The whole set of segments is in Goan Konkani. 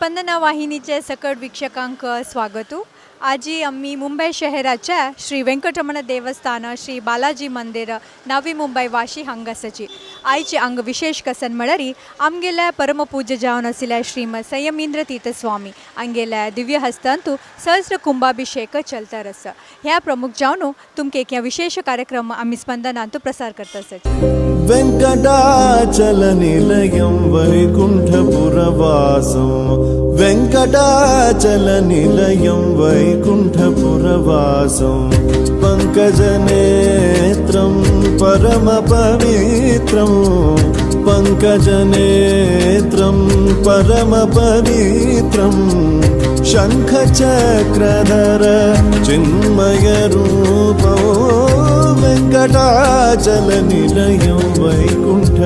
स्पंदना वाहिनीचे सकट वीक्षकांक स्वागत. आजी आम्ही मुंबई शहराच्या श्री व्यंकटरमण देवस्थान श्री बालाजी मंदिर नवी मुंबई वाशी हांगासची. आयचे अंग विशेष कसन म्हळ्यार आमगेल्या परमपूज्य जावन आशिल्ल्या श्रीमद संयमींद्र तीर्थस्वामी हांगेल्या दिव्य हस्तांतू सहस्र कुंभाभिषेक चलता आसा. ह्या प्रमुख जावन तुमकां एक ह्या विशेष कार्यक्रम आमी स्पंदनांतू प्रसार करता आसात. वेङ्कटाचलनिलयं वैकुण्ठपुरवासं, वेङ्कटाचलनिलयं वैकुण्ठपुरवासं, पङ्कजनेत्रं परमपवित्रं, पङ्कजनेत्रं परमपवित्रं, शङ्खचक्रधर चिन्मयरूपो, वेङ्कटाचलनिलयं वैकुण्ठपुरवासम्.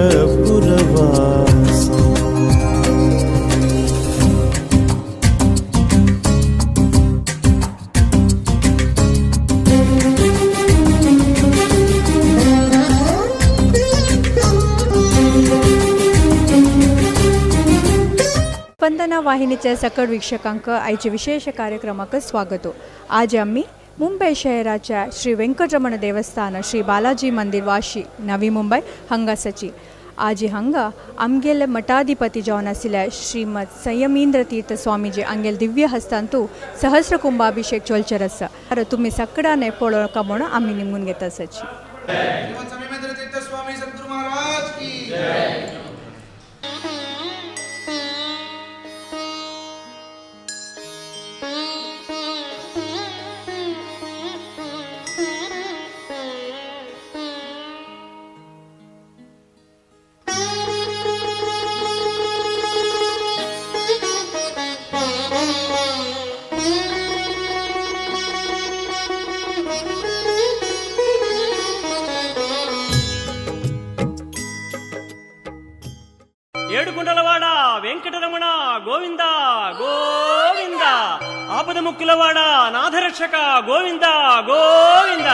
स्पंदना वाहिनीच्या सकळ वीक्षकांक आयचे विशेष कार्यक्रमाक स्वागत. आज आम्ही मुंबई शहराच्या श्री व्यंकटरमण देवस्थान श्री बालाजी मंदिर वाशी नवी मुंबई हांगासची. आज हांगा आमगेले मठाधिपती जावन आशिल्ल्या श्रीमद संयमींद्र तीर्थ स्वामीजी हांगेले दिव्य हस्तांतू सहस्र कुंभाभिषेक चलचेर आसा. तुमी सगळ्यांनी पळोवका म्हणून आमी निमून घेता आसाची. श्रीमद संयमेंद्र तीर्थ स्वामी सद्गुरु महाराज की. ఏడుకొండలవాడ వెంకటరమణ గోవింద గోవింద, ఆపద ముక్కులవాడ నాథరక్షక గోవింద గోవింద.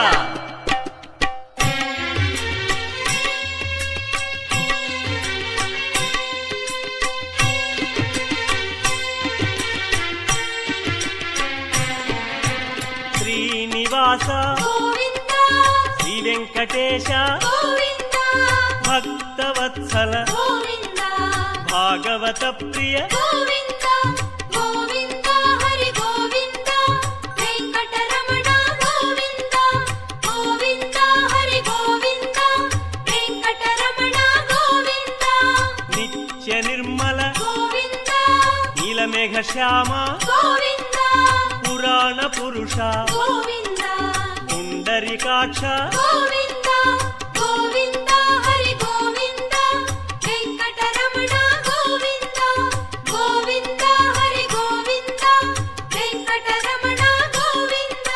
శ్రీనివాస శ్రీ వెంకటేశ భక్తవత్సల భాగవత ప్రియ గోవింద గోవింద హరి గోవింద వెంకటరమణ గోవింద గోవింద హరి గోవింద వెంకటరమణ గోవింద. నిత్య నిర్మల గోవింద నీలమేఘ శ్యామ గోవింద పురాణ పురుష గోవింద పుండరీకాక్ష గోవింద గోవింద హరి గోవింద వెంకటరమణ గోవింద గోవింద హరి గోవింద వెంకటరమణ గోవింద.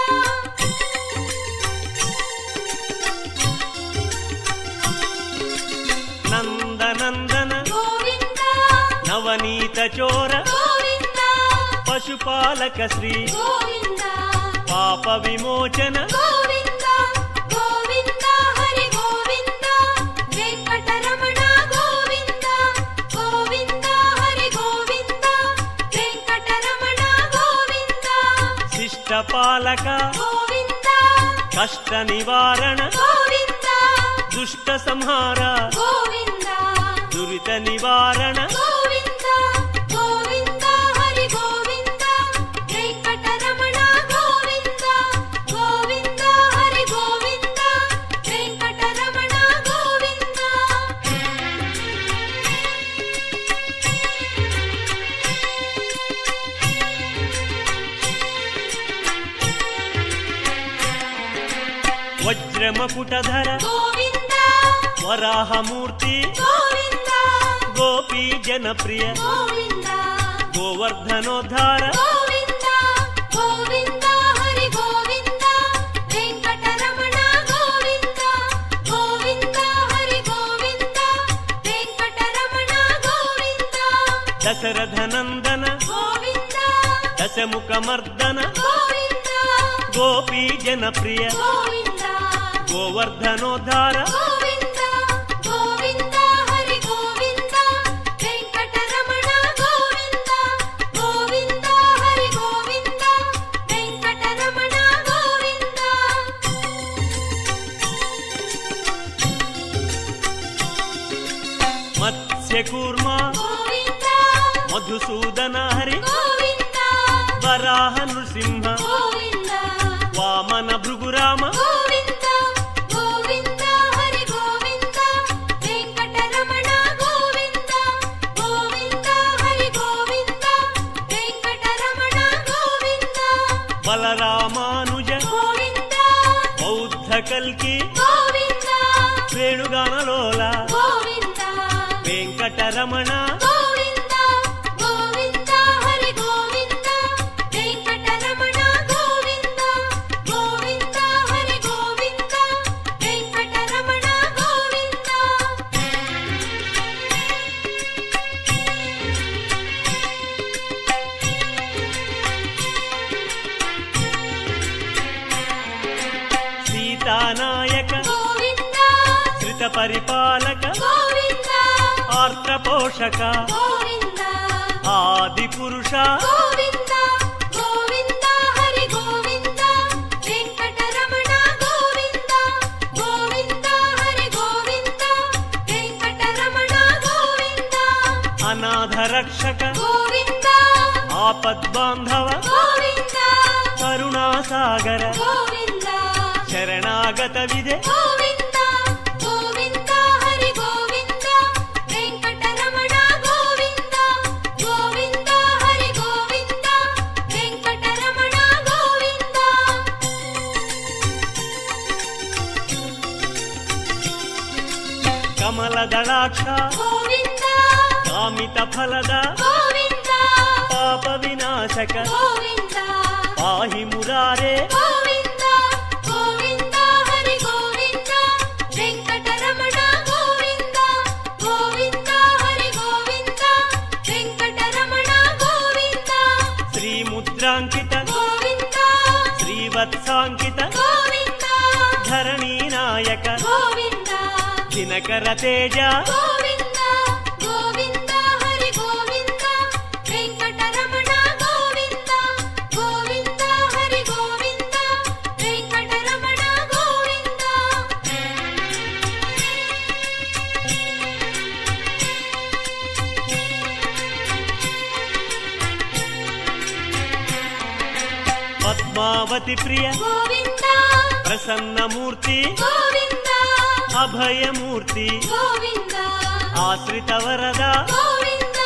నందనందన గోవింద నవనీత చోర గోవింద పశుపాలక శ్రీ గోవింద పాప విమోచన గోవింద గోవింద హరి గోవింద వెంకటరమణ గోవింద గోవింద హరి గోవింద వెంకటరమణ గోవింద. శిష్టపాలక గోవింద కష్ట నివారణ గోవింద దుష్ట సంహార గోవింద దురిత నివారణ గోవింద గోవింద హరి గోవింద వెంకటరమణ గోవింద గోవింద హరి గోవింద వెంకటరమణ గోవింద. వజ్రమకుటధర గోవింద వరాహమూర్తి గోవింద గోపీ జనప్రియ గోవింద గోవర్ధనోద్ధార గోవింద గోవింద హరి గోవింద వెంకటరమణ గోవింద గోవింద హరి గోవింద వెంకటరమణ గోవింద. దశరథ నందన గోవింద దశముఖమర్దన గోవింద గోపీ జనప్రియ గోవింద గోవర్ధనోద్ధార గోవింద గోవింద హరి గోవింద వెంకటరమణ గోవింద గోవింద. మత్స్య కూర్మ గోవింద మధుసూదన హరి గోవింద వరాహ నృసింహ గోవింద వామన భృగురామ గోవింద గోవింద హరి గోవింద వెంకటరమణ గోవింద గోవింద హరి గోవింద వెంకటరమణ గోవింద బలరామానుజ గోవింద బౌద్ధ కల్కి గోవింద వేణుగానలోల గోవింద వెంకటరమణ గోవింద గోవింద హరి గోవింద వెంకటరమణ గోవింద గోవింద హరి గోవింద వెంకటరమణ గోవింద సీతానాయక గోవింద శ్రిత పరిపాలక గోవింద ఆర్ద్ర పోషక గోవింద ఆది పురుష గోవింద గోవింద హరి గోవింద వెంకటరమణ గోవింద గోవింద హరి గోవింద వెంకటరమణ గోవింద అనాథ రక్షక గోవింద ఆపద్బాంధవ గోవింద కరుణాసాగర గోవింద శరణాగత విదే గోవింద గోవింద హరి గోవింద వెంకటరమణ గోవింద గోవింద హరి గోవింద వెంకటరమణ గోవింద కమలదళాక్ష గోవింద కామిత ఫలద గోవింద పాప వినాశక గోవింద పాహి మురారే గోవింద గోవింద హరి గోవింద వెంకటరమణ గోవింద గోవింద హరి గోవింద వెంకటరమణ గోవింద శ్రీ ముద్రాంకిత గోవింద శ్రీవత్సాంకిత గోవింద ధరణీ నాయక గోవింద దినకర తేజ గోవింద గోవింద హరి గోవింద వెంకటరమణ గోవింద గోవింద హరి గోవింద వెంకటరమణ గోవింద పద్మావతి ప్రియ గోవింద ప్రసన్నమూర్తి గోవింద అభయమూర్తి గోవింద ఆశ్రిత వరద గోవింద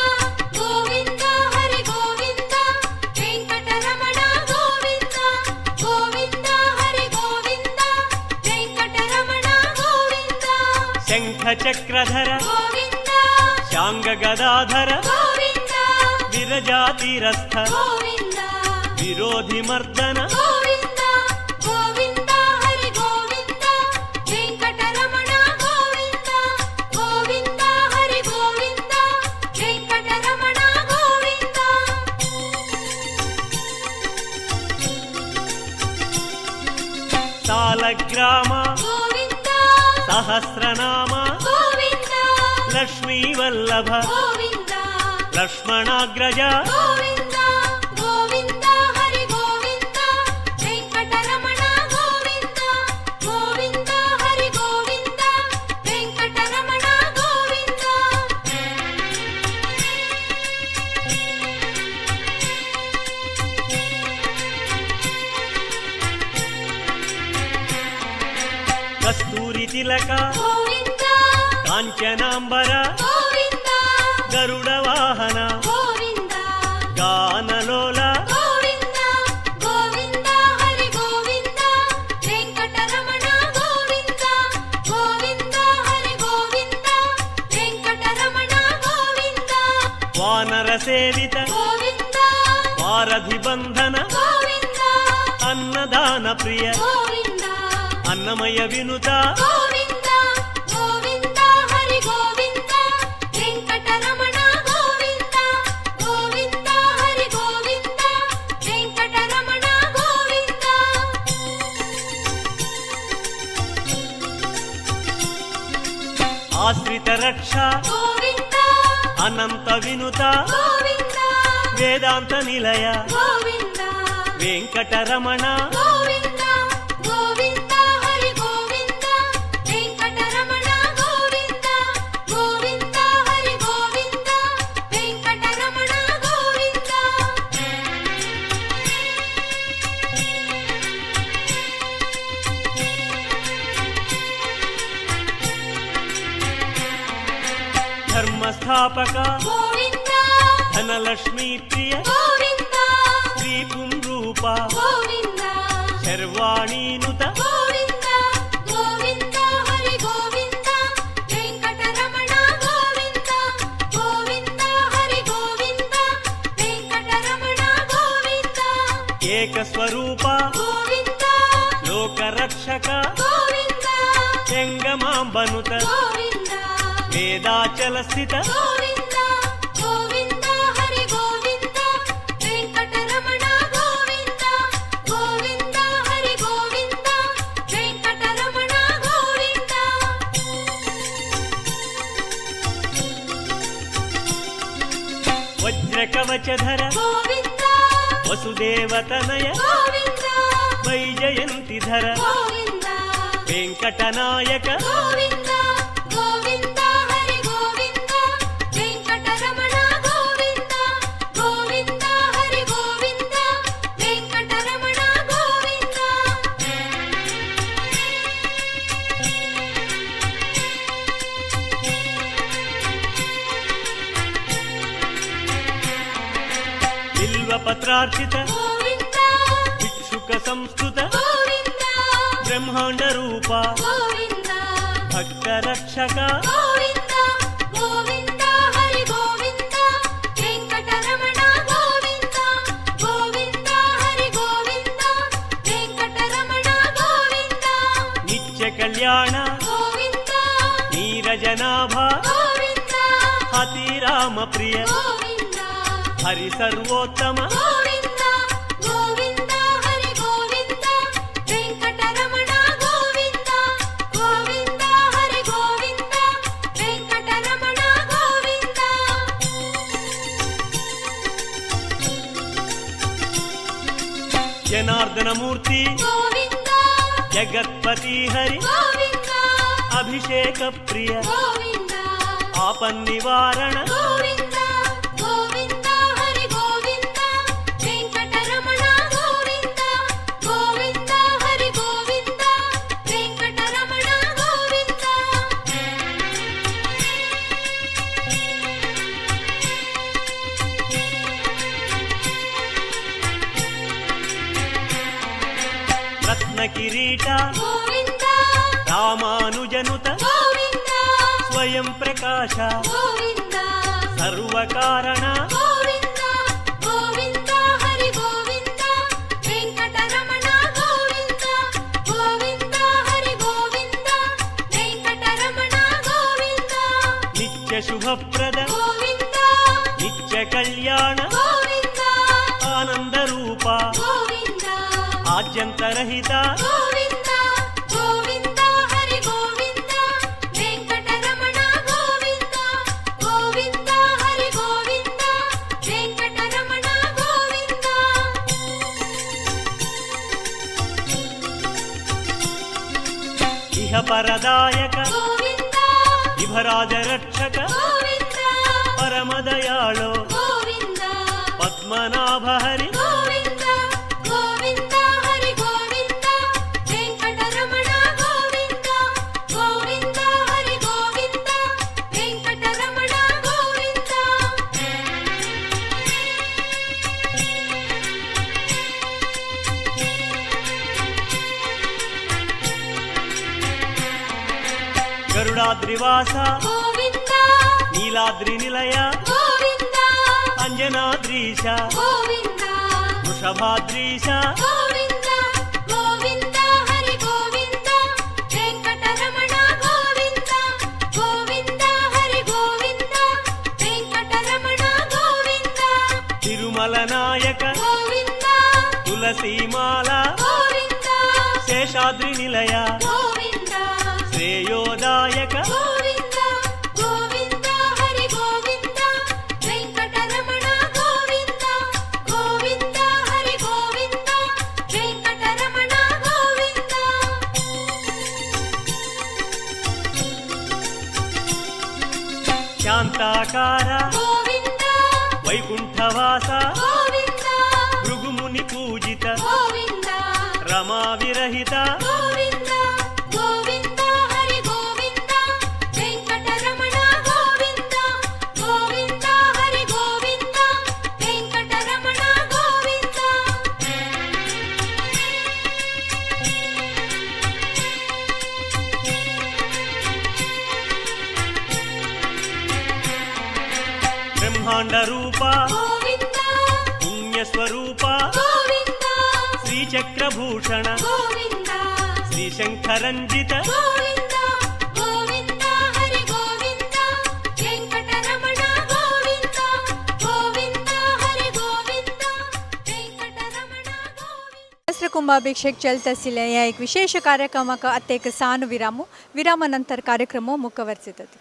గోవింద హరి గోవింద వెంకటరమణ గోవింద గోవింద హరి గోవింద వెంకటరమణ గోవింద శంఖ చక్రధర గోవింద శాంగ గదాధర గోవింద విరజాతిరస్థ గోవింద విరోధి మర్దన గోవింద గోవింద హరి గోవింద వెంకటరమణ గోవింద గోవింద హరి గోవింద వెంకటరమణ గోవింద సాలగ్రామ గోవింద సహస్రనామ గోవింద లక్ష్మీ వల్లభ గోవింద లక్ష్మణాగ్రజ గోవింద గోవింద హరి గోవింద వెంకటరమణ గోవింద గోవింద హరి గోవింద వెంకటరమణ గోవింద కస్తూరి తిలక గోవింద కాంచనాంబర గోవింద గరుడ వాహన గోవింద గానలోల గోవింద గోవింద హరి గోవింద వెంకటరమణ గోవింద గోవింద హరి గోవింద వెంకటరమణ గోవింద వానర సేవిత గోవింద వారధి బంధన గోవింద అన్నదాన ప్రియ గోవింద అన్నమయ వినుత గోవింద గోవింద హరి గోవింద వెంకటరమణ గోవింద గోవింద హరి గోవింద వెంకటరమణ గోవింద ఆశ్రిత రక్ష గోవింద అనంత వినుత గోవింద వేదాంత నిలయ గోవింద వెంకటరమణ గోవింద గోవింద హరి గోవింద వెంకటరమణ గోవింద గోవింద హరి గోవింద స్థాపక గోవింద ధనలక్ష్మీ ప్రియ గోవింద శ్రీ పుంరూప గోవింద శర్వాణీనుత గోవింద గోవింద హరి గోవింద వెంకటరమణ గోవింద గోవింద హరి గోవింద వెంకటరమణ గోవింద ఏకస్వరూప గోవింద లోకరక్షక గోవింద చెంగమాంబనుత గోవింద వేదాచల స్థిత గోవింద గోవింద హరి గోవింద వెంకటరమణ గోవింద గోవింద హరి గోవింద వెంకటరమణ గోవింద వజ్రకవచధర గోవింద వసుదేవతనయ గోవింద వైజయంతిధర గోవింద వెంకటనాయక గోవింద గోవింద హరి గోవింద వెంకటరమణ గోవింద గోవింద హరి గోవింద వెంకటరమణ గోవింద బిల్వపత్రార్చిత గోవింద భిక్షుక సంస్థుత గోవింద బ్రహ్మాండ రూప గోవింద భక్త రక్షక గోవింద గోవింద హరి గోవింద వెంకటరమణ గోవింద గోవింద హరి గోవింద వెంకటరమణ గోవింద నిత్య కళ్యాణ గోవింద నీరజనాభ గోవింద అతి రామ ప్రియ గోవింద హరి సర్వోత్తమ గోవింద గోవింద హరి గోవింద వెంకటరమణ గోవింద గోవింద హరి గోవింద వెంకటరమణ గోవింద జనార్దనమూర్తి గోవింద జగత్పతి హరి గోవింద అభిషేక ప్రియ గోవింద ఆపన్నివారణ గోవింద గోవింద హరి గోవింద వెంకటరమణ గోవింద గోవింద హరి గోవింద వెంకటరమణ గోవింద రత్న కిరీట గోవింద రామానుజనుత గోవింద స్వయం ప్రకాశ గోవింద సర్వకారణ గోవింద గోవింద హరి గోవింద వెంకటరమణ గోవింద గోవింద హరి గోవింద వెంకటరమణ గోవింద నిత్య శుభప్రద గోవింద నిత్య కళ్యాణ గోవింద ఆనంద రూప గోవింద ఆద్యంతరహిత గోవింద గోవింద హరి గోవింద వెంకటరమణ గోవింద గోవింద హరి గోవింద వెంకటరమణ గోవింద ఇహ పరదాయక గోవింద విభరాజ రక్షక గోవింద పరమదయాళో గోవింద పద్మనాభ హరి గోవింద గోవింద హరి గోవింద వెంకటరమణ గోవింద గోవింద హరి గోవింద వెంకటరమణ గోవింద గరుడాద్రివాస గోవింద నీలాద్రి నిలయ గోవింద అంజనాద్రీశ గోవింద వృషభాద్రీశ గోవింద గోవింద హరి గోవింద వెంకటరమణ గోవింద గోవింద హరి గోవింద వెంకటరమణ గోవింద తిరుమల నాయక గోవింద తులసీమాల గోవింద శేషాద్రి నిలయ గోవింద శ్రేయోదాయక గోవింద గోవింద హరి గోవింద వెంకటరమణ గోవింద గోవింద హరి గోవింద వెంకటరమణ గోవింద శాంతాకార గోవింద వైకుంఠవాస గోవింద భృగుముని పూజిత గోవింద రమా విరహిత గోవింద గోవింద హరి గోవింద వెంకటరమణ గోవింద గోవింద ಬ್ರಹ್ಮಾಂಡ ರೂಪ ಗೋವಿಂದ ಪುಣ್ಯ ಸ್ವರೂಪ ಗೋವಿಂದ ಶ್ರೀಚಕ್ರಭೂಷಣ ಗೋವಿಂದ ಶ್ರೀಶಂಖರಂಜಿತ ಗೋವಿಂದ ಗೋವಿಂದ ಹರಿ ಗೋವಿಂದ ವೆಂಕಟರಮಣ ಗೋವಿಂದ ಗೋವಿಂದ ಹರಿ ಗೋವಿಂದ ವೆಂಕಟರಮಣ ಗೋವಿಂದ सहस्र कुंभाभिषेक चलत आशिल्लें ह्या एक विशेष कार्यक्रमाक आतां एक सान विरामो विरामा नंतर कार्यक्रमो मुखवर्सितात.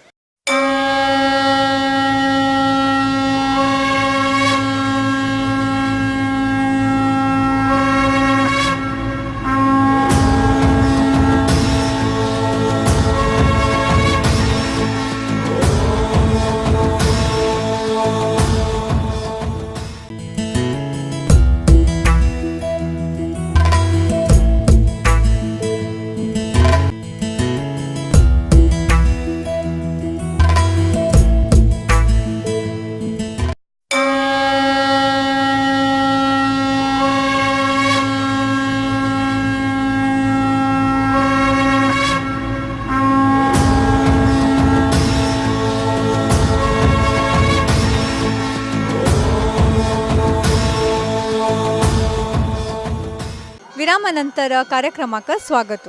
विरामा नंतर कार्यक्रमाक स्वागत.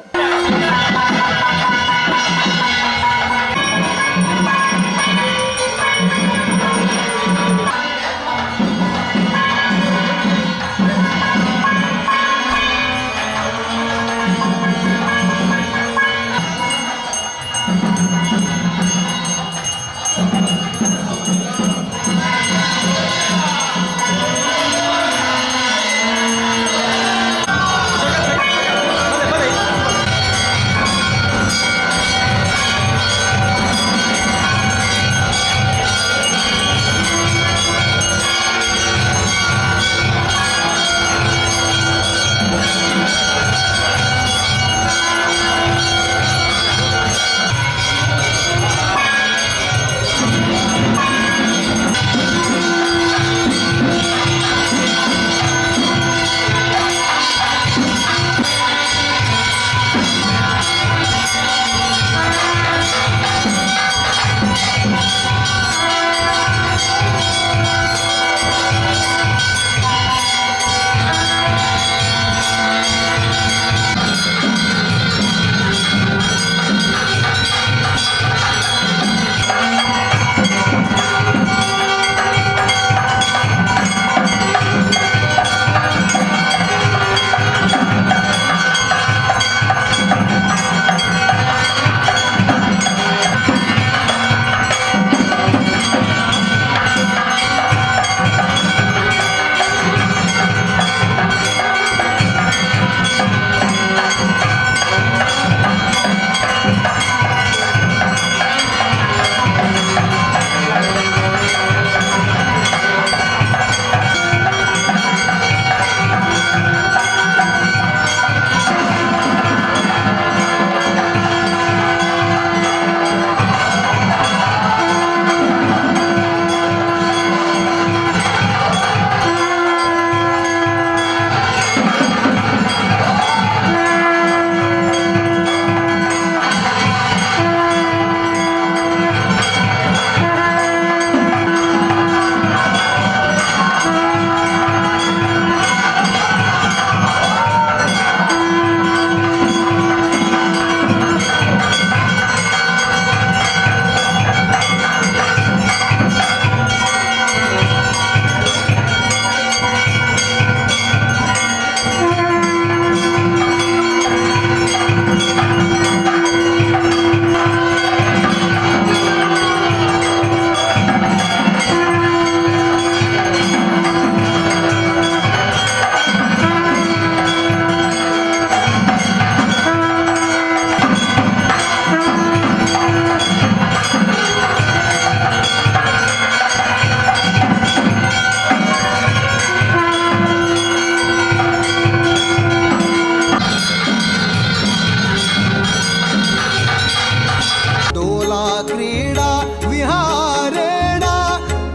डोला क्रीडा विहारेण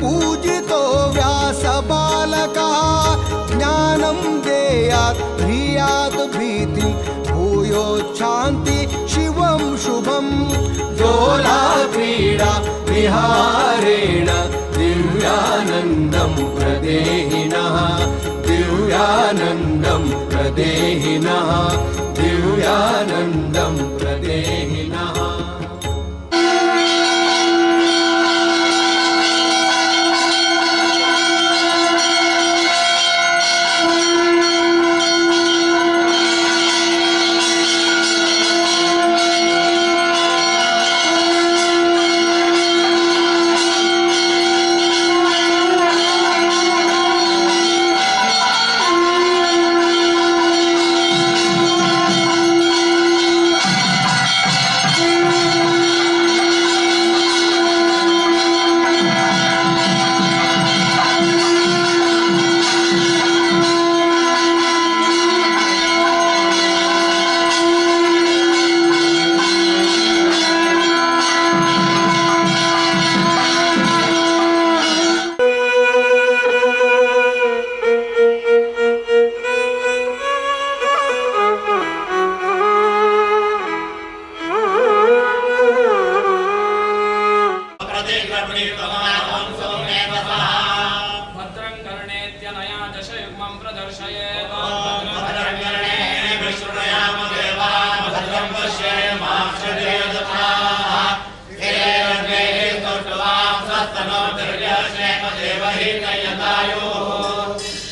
पूजितो व्यास बालकः ज्ञानं देयात् भ्रियात् भीतिं भूयोच्छान्ति शिवं शुभं डोला क्रीडा विहारेण दिव्यानन्दं प्रदेहिनः दिव्यानन्दं प्रदेहिनः दिव्यानन्दं प्रदेहिनः।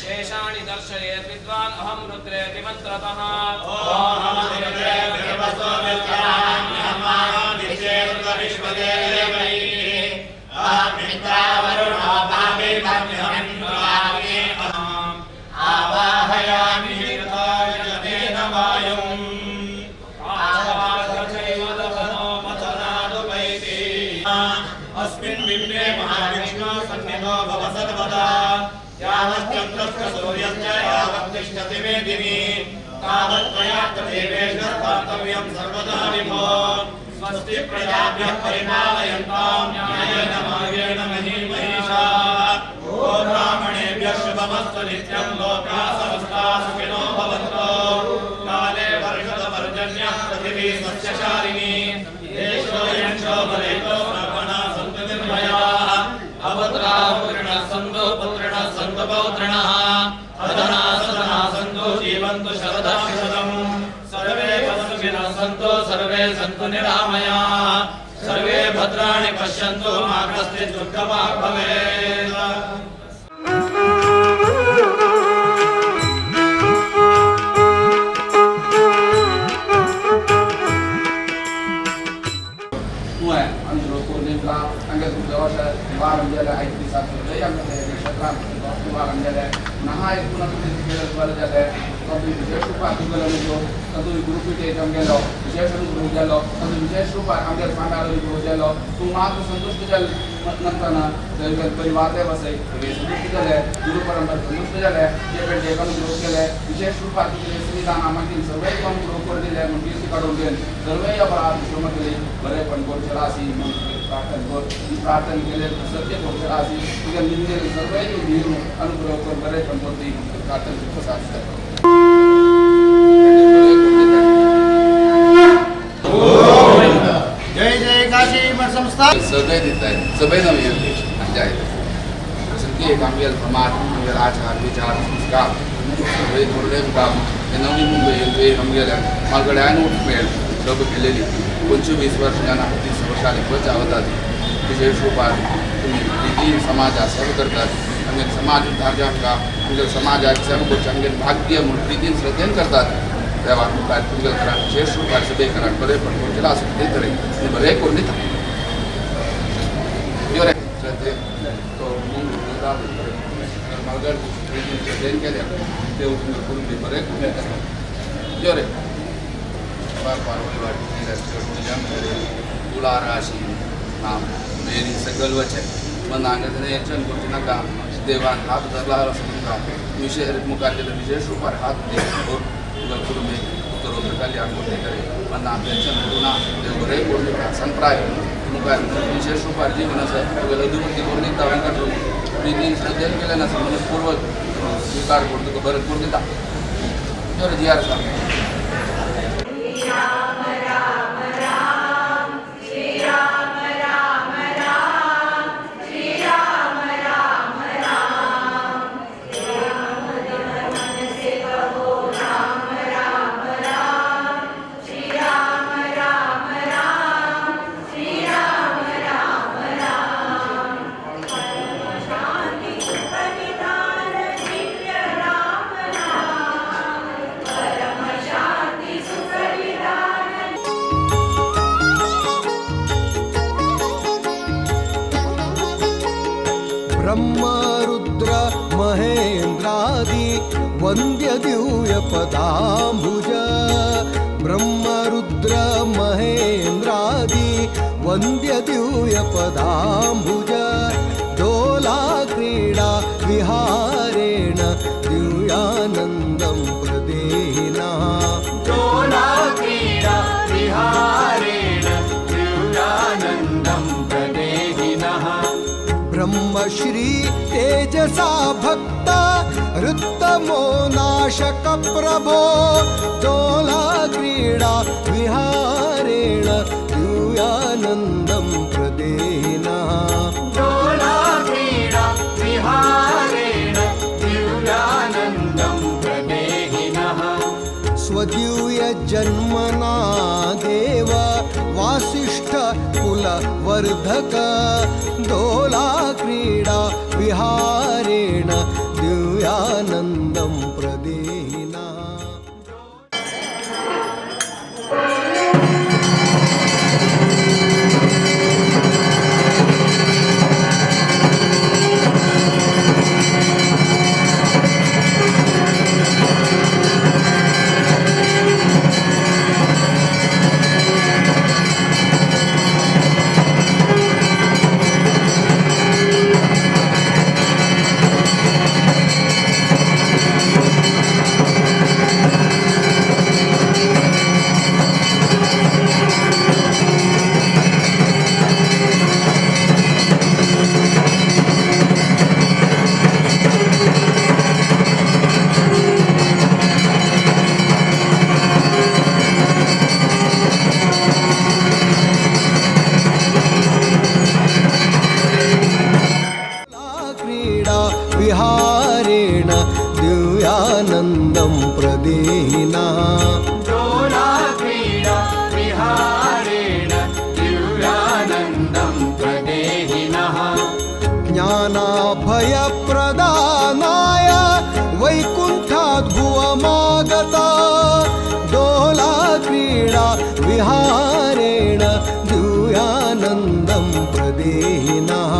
शेषाणि दर्शयेत् विद्वान् अहं रुद्रेति मन्त्रतः। अस्मिन् बिम्बे महाविष्णु सन्निधो भव सर्वदा। यावच्चन्द्रस्य सूर्यस्य यावत् तिष्ठति मेदिनी तावत् त्वया देवेश स्थातव्यं सर्वदा विभो। स्वस्ति प्रजाभ्यः परिपालयन्तां न्यायेन मार्गेण मही महिषाः। गोब्राह्मणेभ्यः शुभमस्तु नित्यं लोकाः समस्ताः सुखिनो भवन्तु। काले वर्षतपर्जन्यः पृथिवी सस्यशालिनी देशोऽयं शोभनेतो ब्राह्मणाः सन्तु निर्भयाः। अपुत्राः पुत्रिणः सन्तु पुत्रिणः सन्तु पौत्रिणः अधना सदना सन्तु जीवन्तु शरदः शतम्। सर्वे सुखिनः सन्तु सर्वे सन्तु निरामयाः। सर्वे भद्राणि पश्यन्तु मा कश्चित् दुःखभाग् भवेत्। निवारण जालें आयज दिसा सगळे आमचे नक्षत्रां निवारण जालें पुनः एक पुनः तुजें बरें जालें। तातूंत विशेष रुपार तुगेलो अनुभव तातूंत गुरुपीठेक आमगेलो विशेष अनुभव जालो तातूंत विशेष रुपार आमगेलो स्वाम्यालो अनुभव जालो। तूं मात्र संतुश्ट जालें नंतर तुगेले परिवार देव आसय सगळे संतुश्ट जाले गुरु परंपरा संतुश्ट जाले जे पेड्डेक अनुग्रह केले विशेष रुपार तुगेले सन्निधान मागीर सगळे अनुग्रह करून दिले म्हूण कीर्ती काडून घेवन सर्वय अपराध क्षमा केली बरेपण करचें आसी म्हूण प्रार्थना कर। ही प्रार्थना केले सत्य करचें आसी तुगे निंदेल सर्वय तूं नीर अनुग्रह कर बरेपण करती प्रार्थना करता आसता। जय जय काशी मठ संस्था सगळे दिताय सगळे नवी आमच्या जसं की एक आमगेल समाज आमगेल आचार विचार संस्कार सगळे थोडे काम हे नवी मुंबई आमगेल्या मालगड्यान उठ मेळ सब केलेली 25 वर्षां 30 वर्षांनी बचाव वतात विशेष रुपार तुम्ही प्रितीन समाजा सर्व करतात आमगेल समाज उद्धार जावंका आमगेल समाजाक सेवा करचें आमगेल भाग्य म्हूण प्रितीन श्रद्धेन करतात देवा मुखार तुमगेल घरात विशेष रुपार सभे घरात बरें पण करचें आसा ते तरेन आनी बरें करून दिता श्रद्धे तो मालगड श्रद्धेन केल्या देव करून दी बरें करून दिता यो रे पार पार तुला राशी नाम मेरी सकल वचन मनांगत यचन करचें नाका देवान हात धरला असो तुमकां विशेष मुखार गेले विशेष रुपार हात दे तुका कुटुंबे उत्तरोत्तर कल्याण करते करे मनाक टेन्शन करूं ना देव बरें करून दिता संप्राय मुखार विशेष रुपार जीवन आसा तुगेलो अधोगती करून दिता वेंकट प्रितीन श्रद्धेन केलें ना मनपूर्वक स्विकार करून तुका बरें करून दिता बरें जी आर साहब। ब्रह्म रुद्र महेन्द्रादि वन्द्य दिव्य पदाम्बुज ब्रह्म रुद्र महेन्द्रादि वन्द्य दिव्य पदाम्बुज दोला क्रीडा विहारेण दिव्यानन्दं प्रदेहिनः दोला क्रीडा विहारेण दिव्यानन्दं प्रदेहिनः ब्रह्मश्री तेजसा भक्ता हृत्तमो नाशक प्रभो दोला क्रीडा विहारेण दिव्यानन्दं प्रदेहिनः दोला क्रीडा विहारेण दिव्यानन्दं प्रदेहिनः स्वदिव्य जन्मना देव वासिष्ठ कुलवर्धक दोला क्रीडा विहारेण दिव्यानन्दं प्रदेहिनः। विहारेण दिव्यानन्दं प्रदेहिनः दोला क्रीडा विहारेण दिव्यानन्दं प्रदेहिनः ज्ञानाभयप्रदानाय वैकुण्ठाद् भुवमागता दोला क्रीडा विहारेण दिव्यानन्दं प्रदेहिनः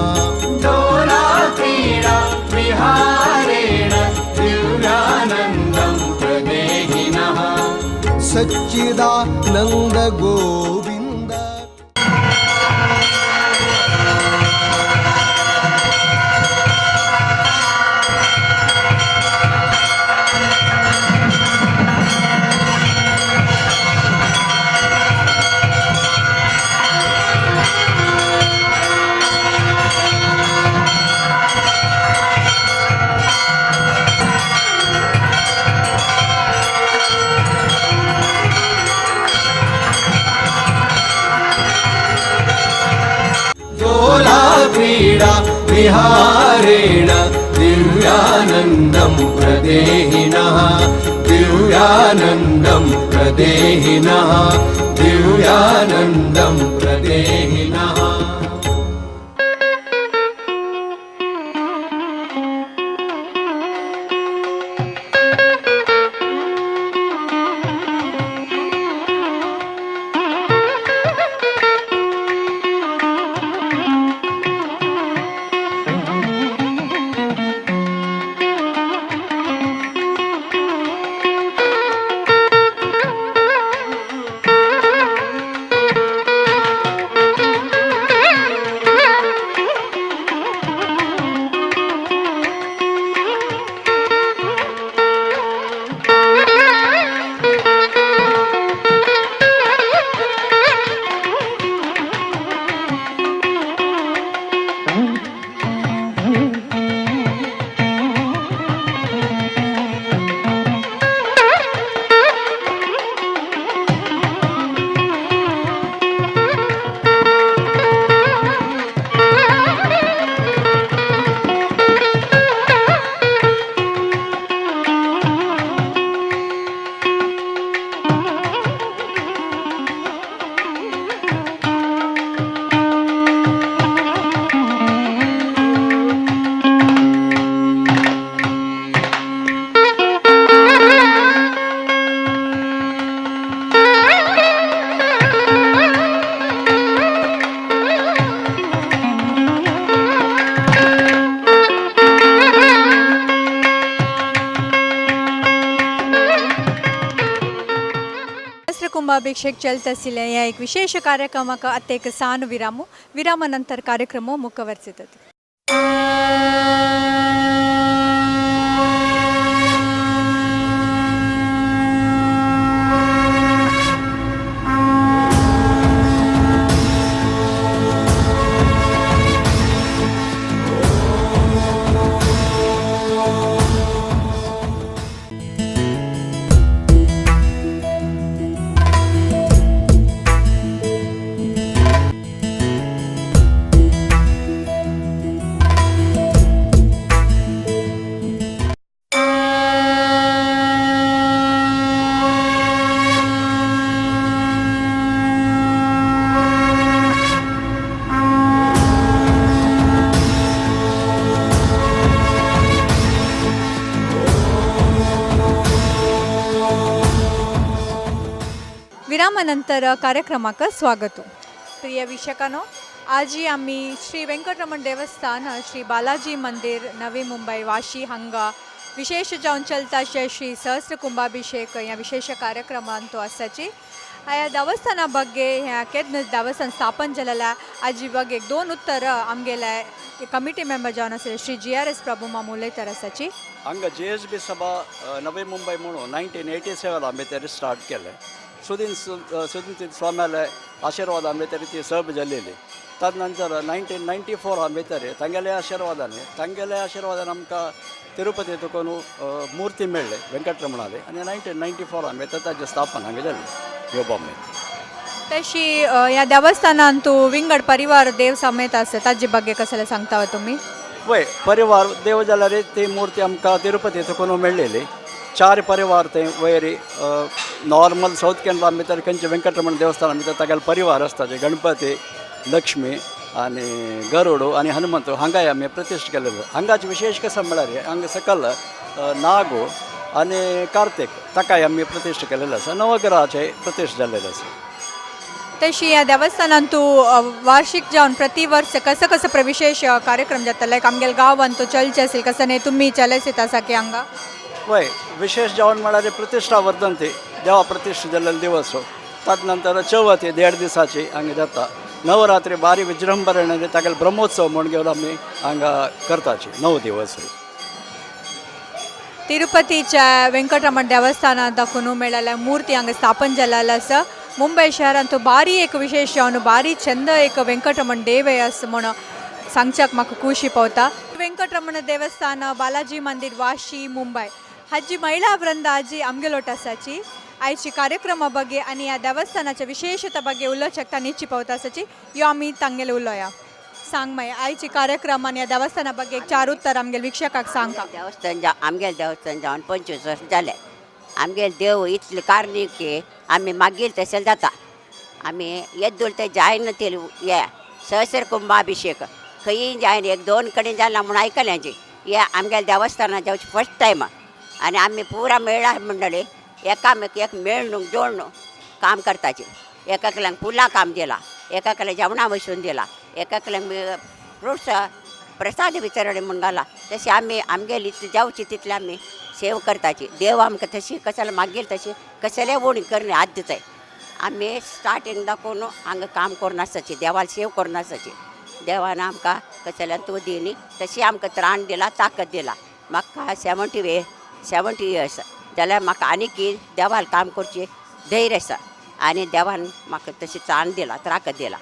दोला क्रीडा विहारेण दिव्यानन्दं प्रदेहिनः सच्चिदानन्द गोविन्द। दोला क्रीडा विहारेण दिव्यानन्दं प्रदेहिनः दिव्यानन्दं प्रदेहिनः दिव्यानन्दं प्रदेहिनः। Thank you. कुंभाभिषेक चलत आशिल्लें ह्या एक विशेष कार्यक्रमाक आतां एक सान विरामो. विरामा नंतर कार्यक्रमो मुखवर्सितत. विरामानंतर कार्यक्रमाक स्वागत. प्रिय वीक्षकांनो, आजी आम्ही श्री व्यंकटरमण देवस्थान श्री बालाजी मंदिर नवी मुंबई वाशी हांगा विशेष जावन चलता अशें श्री सहस्र कुंभाभिषेक ह्या विशेष कार्यक्रमांत आसाची. ह्या देवस्थाना ಬಗ್ಗೆ ह्या केन्ना देवस्थान स्थापन जालेलें आजी ಬಗ್ಗೆ दोन उत्तर आमगेले कमिटी मेंबर जावन आसले श्री GRS प्रभू माम उलयतर आसाची. हांगा GSB सभा नवी मुंबय म्हणून 1987 आमी तरी स्टार्ट केलें. सुदीन सुदीन स्वाम्याले आशिर्वाद आमी तरी ती सब जालेली. तद नंतर 1994 आमी तरी तांगेले आशिर्वादान आमकां तिरुपती तुकून मूर्ती मेळ्ळे वेंकटरमणाले आनी 1994 आमी तर ताजें स्थापन हांगा जालें ह्यो बॉम्बे. तशी ह्या देवस्थानान तूं विंगड परिवार देव समेत आसा ताजे ಬಗ್ಗೆ कसले सांगता तुमी? वय, परिवार देव जाल्यार ती मूर्ती आमकां तिरुपती तुकून मेळ्ळेली. चार परिवार ते वयर नॉर्मल सावथ केनरा भितर खंयचे वेंकटरमण देवस्थान भितर तागेले परिवार आसता जे गणपती, लक्ष्मी आनी गरुड आनी हनुमंत हांगाय आमी प्रतिश्ठ केलेले. हांगाचे विशेष कसं म्हळ्यार हांगा सकल नागो आनी कार्तीक ताकाय आमी प्रतिश्ठ केलेले आसा. नवग्रहाचे प्रतिश्ठ जाल्लेले आसा. तशी ह्या देवस्थानान तूं वार्षिक जावन प्रति वर्स कसं कसं प्रविशेष कार्यक्रम जाता लायक आमगेले गांवान तूं चलचे असेल कसं न्ही तुमी चलस येता आसा की हांगा? वय, विशेष जावन म्हळ्यार प्रतिश्ठा वर्धंती देवा प्रतिश्ठा जाल्लेलो दिवस. तद नंतर चवथ 1.5 दिसाची हांगा जाता. नवरात्री भारी विजृंभणे तागेले ब्रह्मोत्सव म्हूण घेवन आमी हांगा करताची 9 दिवस. तिरुपतीच्या वेंकटरमण देवस्थानात दाखोवन मेळ्ळेल्या मूर्ती हांगा स्थापन जालेले आसा. मुंबय शहरांत भारी एक विशेष जावन भारी चंद एक वेंकटरमण देव आसा म्हूण सांगच्याक म्हाका खुशी पावता. वेंकटरमण देवस्थान बालाजी मंदिर वाशी मुंबय हाजी महिला वृंद आजी आमगेलोट आसाची. आयची कार्यक्रमा ಬಗ್ಗೆ आनी ह्या देवस्थानाच्या विशेषता ಬಗ್ಗೆ उलोवच्याक तांणी पावता आसाची. यो आमी तांगेले उलोया. सांग मागीर आयची कार्यक्रम आनी ह्या देवस्थाना ಬಗ್ಗೆ एक चार उत्तर आमगेले वीक्षकाक सांगता. देवस्थान आमगेले देवस्थान जावन 25 वर्स जाले. आमगेले देव इतले कार्नीक की आमी मागीर तशें जाता. आमी येद्दुल ते जायना ते हे सहस्र कुंभाभिषेक खंयी जायना, 1-2 कडेन जाला म्हूण आयकलें जी. हे आमगेले देवस्थानात जावचे फर्स्ट टायम आनी आमी पुरा मेळ्ळा मंडळी एकामेक एक मेळ्ळून जोडून काम करताची. एकाकल्यांक फुलां काम दिलां, एकाकल्याक जेवणां बसून दिलां, एकाकल्यांक फ्रुट्स प्रसाद वितरण म्हूण घाला. तशें आमी आमगेली जावची तितले आमी सेव करताची. देव आमकां तशी कसले मागीर तशी कसले उणी करणे हात दिताय. आमी स्टार्टींग दाखोवन हांगा काम करून आसाची, देवाक सेव करून आसाची. देवान आमकां कसल्यान तूं दिनी तशी आमकां त्राण दिला, ताकद दिला. म्हाका 70 इयर्स जाल्यार म्हाका आनीक देवाक काम करचें धैर्य आसा आनी देवान म्हाका तशी त्राण दिला, ताकद दिला.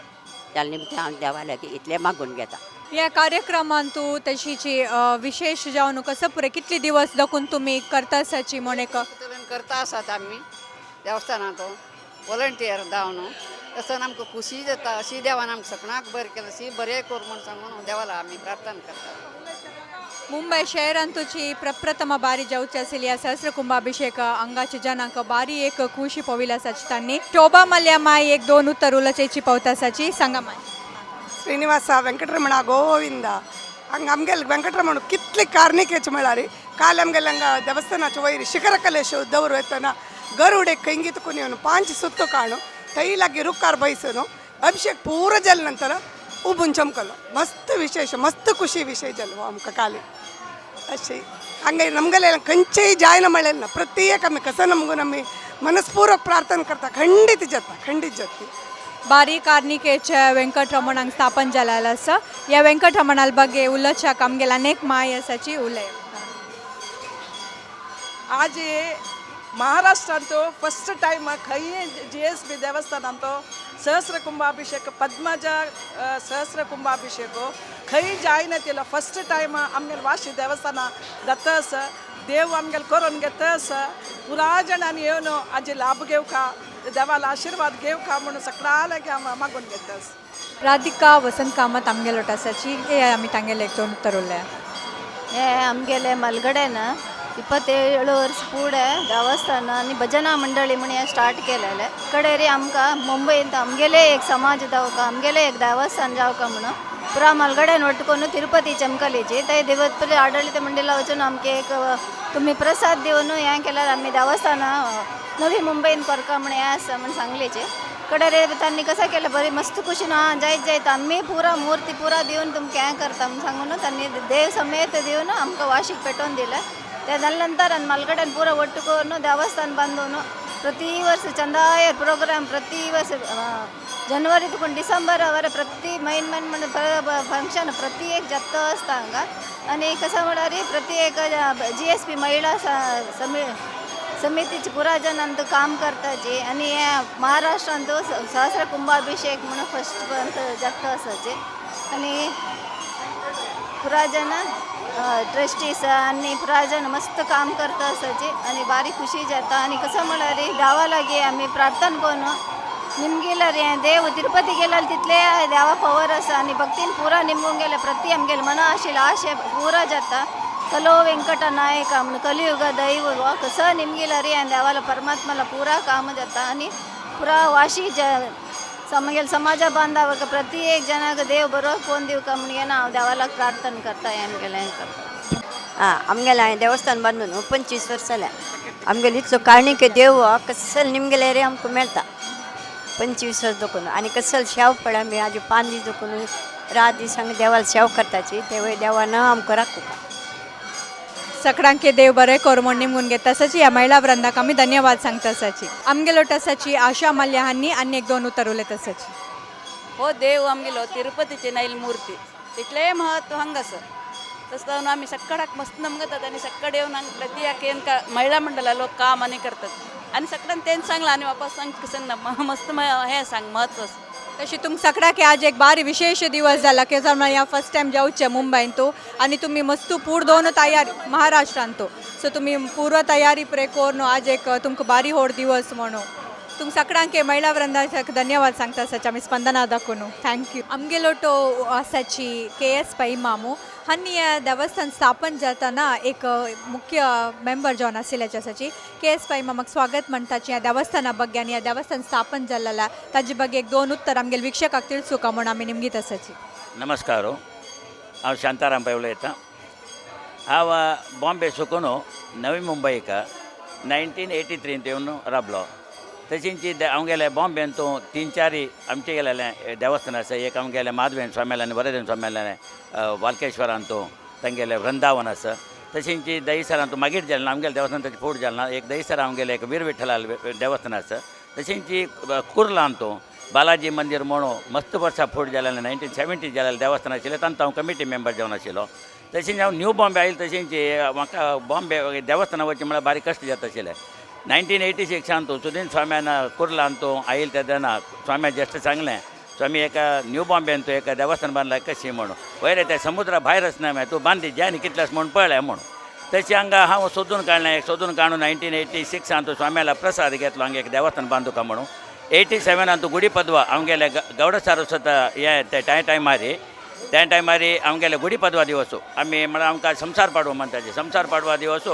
त्या निमतान हांव देवा लागीं इतलें मागून घेता. ह्या कार्यक्रमान तूं तशीची विशेष जावन कसं पुरे कितले दिवस दाखोवन तुमी करता आसाची म्हण एक करता आसात आमी देवस्थानांत वॉलंटियर जावन तसो आमकां खुशी जाता. अशी देवान आमकां सगळ्यांक बरें केलां, अशी बरें कर म्हूण सांगून देवाला आमी प्रार्थना करता. मुंबय शहरांत तुजी प्रप्रथम बारी जावची आसली ह्या सहस्र कुंभाभिषेक हांगाच्या जनांक बारी एक खुशी पविल आसाची. तांणी शोभा मल्ल्या माय 1-2 उत्तर उलोवची पावता आसाची. सांगा माय. श्रीनिवाಸ ವೆಂಕಟರಮಣ ಗೋವಿಂದ. ಹಂಗೆ ಆಮ್ಗೆಲ್ ವೆಂಕಟರಮಣ ಕಿತ್ಲಿ ಕಾರ್ಣಿಕೇಚ್ म्हळ्यार काल आमगेले हांगा ದೇವಸ್ಥಾನ ವೈರಿ ಶಿಖರ ಕಲೇಶ ದವರು ಎತ್ತನ ಗರುಡೆ ಕೈಂಗಿತ ಕುನಿಯವನು 5 ಸುತ್ತು ಕಾಣು ತೈಲಾಗಿ ರುಕ್ಕಾರ ಬಯಸನು ಅಭಿಷೇಕ್ ಪೂರ ಜಲ್ ನಂತರ ಉಬ್ಬುನ್ ಚಮಕಲು ಮಸ್ತ್ ವಿಶೇಷ ಮಸ್ತ್ ಖುಷಿ ವಿಷಯ ಜಲ್ವ ಆಮಕ ಕಾಲಿ ಅಷ್ಟೇ. ಹಂಗೆ ನಮಗೆಲ್ಲ ಕಂಚೆ ಜಾಯ್ನ ಮಳೆಲ್ಲ ಪ್ರತ್ಯೇಕ ಆಮಿ ಕಸ ನಮಗೂ ನಮ್ಮಿ मनस्पूर्वक प्रार्थना करता. खंडीत जाता, खंडीत जाता. बारी कार्निकेचे वेंकटरमण हांगा स्थापन जालेलें आसा. ह्या वेंकटरमणा ಬಗ್ಗೆ उलोवच्याक आमगेले अनेक माय आसाची उलय. आज महाराष्ट्रांत फस्ट टायम खंय जीएसबी देवस्थानांत सहस्र कुंभाभिषेक, पद्मजा सहस्र कुंभाभिषेक खंय जायना तिलो फस्ट टायम आमगेले वाशी देवस्थान जाता आसा. देव आमगेले करून घेता आसा. पुरा जाणांनी येवन हाजे लाभ घेवका, देवाला आशिर्वाद घेवका म्हणून सगळ्या लागीं हांव मागून घेता आसा. राधिका वसंत कामत आमगेलो आसाची हे आमी तांगेले एक दोन उतर उरल्या. हे आमगेले मलगडेन 27 वर्स फुडें देवस्थान आनी भजना मंडळी म्हण हें स्टार्ट केलेलें. कडेरी आमकां मुंबयंत आमगेले एक समाज जावका, आमगेले एक देवस्थान जावका म्हणून पुरा मलगडेन ಒಟ್ಟುಕೊಂಡು ತಿರುಪತಿ ಚಮಕಲಿಜಿ ತೈ ದೇವತ್ಪುರಿ ಆಡಳಿತ ಮಂಡಳಿ वचून आमके एक तुमी प्रसाद दिवन हें केल्यार आमी देवस्थान नवी मुंबयन करका म्हण हें आसा म्हण सांगलेचे. कडेर तांणी कसं केलं बरी मस्त खुशीन हां जायत जायत आमी पुरा मूर्ती पुरा दिवन तुमकां हें करता म्हण सांगून तांणी देव समेत दिवन आमकां वाशीक पेटोवन दिलें. ते जाले नंतर आनी मलगड्यान पुरा ಒಟ್ಟು करून देवस्थान बांदून प्रति वर्स चंदाय प्रोग्राम प्रति वर्स जनवरी तुकून डिसेंबर वर प्रति मैन मैन म्हण फंक्शन प्रति एक जाता आसता हांगा. आनी कसं म्हळ्यार प्रति एक जीएसपी महिला समितीची पुरा जण काम करताची. आनी हे महाराष्ट्रांत सहस्र कुंभाभिषेक म्हणून फस्ट पर्यंत जाता आसाचे. आनी पुरा जण ट्रस्टीस आनी पुरा जण मस्त काम करता आसाचे आनी बारीक खुशी जाता. आनी कसं म्हळ्यार देवा लागीं आमी प्रार्थना करून निमगिल्यार हें देव तिरुपती गेल्यार तितले देवा पवर आसा आनी भक्तीन पुरा निमगून गेले प्रति आमगेले मना आशिल्ले आशे पुरा जाता. कलो वेंकट नायक म्हण कलियुग दैव कसं निमगिल्यार हें देवाला परमात्माला पुरा काम जाता. आनी पुरा वाशी आमगेले समाजा बांदावक प्रति एक जनाक देव बरो कोण दिवका म्हणून हांव देवाला प्रार्थना करता हें आमगेलें हें करता. हां, आमगेलें हांवें देवस्थान बांदून 25 वर्स जालें. आमगेले इतलो कारणीक देव कसल निमगेले रे आमकां मेळटा 25 वर्स दखून. आनी कसल शेव पळय आमी आजी 5 दीस दखून रात दीस हांगा देवाला शेव करताची ते देवान आमकां राखूका. सगळ्यांके देव बरें कर म्हूण निमगून घेता आसाची. ह्या महिला वृंदाक आमी धन्यवाद सांगता आसाची. आमगेलो आसाची आशा मल्ल्या हांनी आनी एक दोन उतर उलयत आसाची. हो देव आमगेलो तिरुपतीचे नैल मूर्ती तितलें महत्व हांगा आसा. तसं आमी सक्कडाक मस्त नमगतात आनी सक्कड येवन हांगा प्रति एक येवन महिला मंडळा लोक काम आनी करतात आनी सगळ्यान तेंच सांगलां आनी वापस सांग कसं ना मस्त हें सांग महत्व. तशी तुमकां सगळ्याक आज एक बारी विशेष दिवस जाला की ह्या फर्स्ट टायम जावचे मुंबयन तो आनी तुमी मस्त पूर दोन तयारी महाराष्ट्रान तो सो तुमी पूर्व तयारी प्रे करून आज एक तुमकां बारी होड दिवस म्हणून तुमकां सगळ्यांक महिला वृंदाक धन्यवाद सांगता आसाची आमी स्पंदना दाखोवन. Thank you. आमगेलो तो आसाची के.एस. पै मामू हांणी ह्या देवस्थान स्थापन जाताना एक मुख्य मेंबर जावन आशिल्ल्याचे आसाची. के.एस. पै मामाक स्वागत म्हणटाची ह्या देवस्थाना ಬಗ್ಗೆ आनी ह्या देवस्थान स्थापन जाल्लें ताजे ಬಗ್ಗೆ एक दोन उत्तर आमगेले वीक्षकाक तिळसूका म्हूण आमी निमगीत आसाची. नमस्कार, हांव शांताराम पै उलयतां. हांव बॉम्बे सुकून नवी मुंबयक 1983 येवन राबलो. तशींची हांव बॉम्बेन तूं 3-4 आमचे गेलेलें देवस्थान आसा. एक आमगेलें माधवेन स्वाम्यालें आनी वरदेन स्वाम्यालें वालकेश्वरान तूं तांगेलें वृंदावन आसा. तशींची दहीसरान तूं मागीर जालें ना आमगेलें देवस्थान ताचें फूड जालें ना. एक दहीसर आमगेलें एक वीर विठ्ठलाल देवस्थान आसा. तशींची कुर्लान तूं बालाजी मंदीर म्हणून मस्त वर्सां फूड जालें 1970 जालेलें देवस्थान आशिल्लें. तांतूं हांव कमिटी मेंबर जावन आशिल्लो. तशींच हांव न्यू बॉम्बे आयलो. तशींच म्हाका बॉम्बे देवस्थाना वचचें म्हळ्यार बारीक कश्ट जाता आशिल्लें. 1986 तूं सुदीन स्वाम्यान कुर्लान तूं आयल तेन्ना स्वाम्या जस्ट सांगलें स्वामी एका न्यू बॉम्बेन तूं एका देवस्थान बांदलां कशी म्हणून वयर त्या समुद्रा भायरच ना तूं बांदी जाय कितलेंच म्हूण पळय म्हणून. तशें हांगा हांव सोदून काडलें. सोदून काडून 1986 तूं स्वाम्याला प्रसाद घेतलो हांगा एक देवस्थान बांदूका म्हणून. 87 तूं गुडीपदवा आमगेले गौड सारस्वत हे ते टायमारी त्या टायमारी आमगेले गुडीपदवा दिवस आमी म्हळ्यार आमकां संसार पाडवो म्हणटाचे. संसार पाडवा दिवस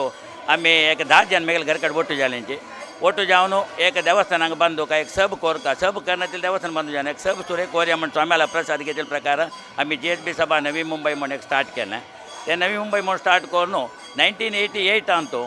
आमी एक 10 जण मेगेले घर कडेन ಒಟ್ಟು जालेंची ಒಟ್ಟು जावन एक देवस्थानाक बांदूका एक सब कोरका सब करण्यातील देवस्थान बांदू जावन एक सब सुरे कोरया म्हण स्वाम्याला प्रसाद घेतील प्रकार आमी जीएसबी सभा नवी मुंबय म्हण एक स्टार्ट केलें. ते नवी मुंबय म्हण स्टार्ट करून 1988 अंतू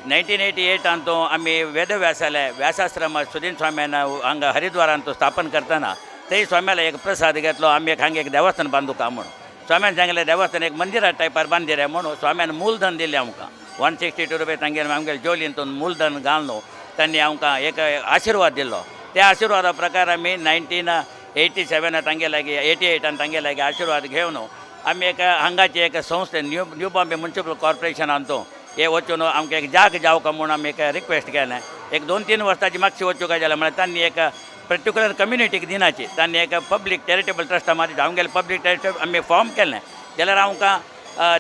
1988 अंतू आमी वेदव्यासाले व्यासाश्रम सुदीन स्वाम्यान हांगा हरिद्वारांत स्थापन करतना ते स्वाम्याला एक प्रसाद घेतलो. आमी एक हांगा एक देवस्थान बांदूका म्हणून स्वाम्यान सांगलें देवस्थान एक मंदिरा टायपार बांदी रे म्हणून स्वाम्यान मूलधन दिलें आमकां 162 रुपये तांगेले आमगेले जोलीन मूलधन घालून तांणी आमकां एक आशिर्वाद दिल्लो. त्या आशिर्वादा प्रकार आमी 1987 तांगे लागीं, 88 तांगे लागीं आशिर्वाद घेवन आमी एक हांगाची एक संस्थे न्यू न्यू बॉम्बे म्युनिसिपल कॉर्पोरेशनान तो हे वचून आमकां एक जाग जावका म्हूण आमी एक रिक्वेस्ट केलें. एक 2-3 वर्सांची मागशी वचूंक जाल्यार म्हळ्यार तांणी एक पर्टिक्युलर कम्युनिटीक दिनाची, तांणी एक पब्लीक चॅरिटेबल ट्रस्टा मारी आमगेले पब्लीक चॅरिटेबल आमी फॉर्म केलें जाल्यार आमकां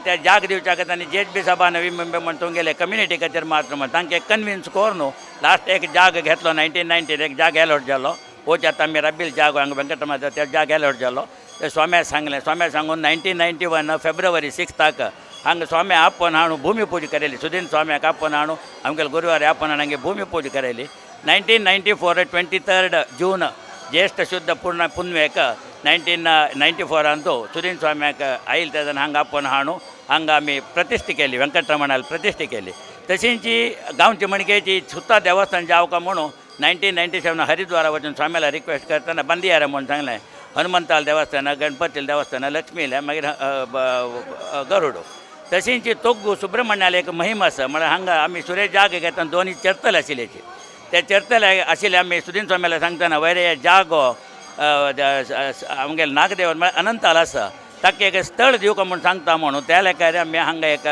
त्या जाग दिवच्याक तांणी जे एच बी सभा नवी मुंबय म्हण तुमगेले कम्युनिटी खातीर मात्र म्हण तांकां एक कन्विन्स करून लास्ट एक जाग घेतलो. 1990 एक जाग एलॉट जालो. वच आतां आमी राबिल जागो हांगा वेंकटरमण त्या जाग एलॉट जालो. ते स्वाम्या सांगलें, स्वाम्या सांगून 1991 फेब्रुवारी 6 हांगा स्वाम्या आपोवन हाडून भुमी पूजा केली. सुदीन स्वाम्याक आपोवन हाडून आमगेले गुरुवारी आपोवन हाडून हांगे भुमी पूजा केली. 1994 23 जून ज्येष्ठ शुद्ध पूर्ण पुनवेक 1994 सुदीन स्वाम्याक आयल तेन्ना हांगा आपोवन हाडून हांगा आमी प्रतिश्ठा केली, वेंकटरमणाला प्रतिश्ठा केली. तशींच गांवची मणकेची सुत्ता देवस्थान जावका म्हणून 1997 हरिद्वारा वचून स्वाम्याला रिक्वेस्ट करतना बंदियारा म्हणून सांगलें. हनुमंताल देवस्थान, गणपतील देवस्थान, लक्ष्मीले, मागीर गरुड. तशींच तोग्गू सुब्रमण्याला एक महिम आसा म्हळ्यार हांगा आमी सुरेश जाग घेतना दोनी चर्तल आशिल्ल्याची त्या चर्तल आशिल्ले आमी सुदीन स्वाम्याला सांगतना वयर हे जागो आमगेले नागदेव म्हळ्यार अनंताल आसा ताका एक स्थळ दिवका म्हूण सांगता म्हणून त्या लेखार आमी हांगा एक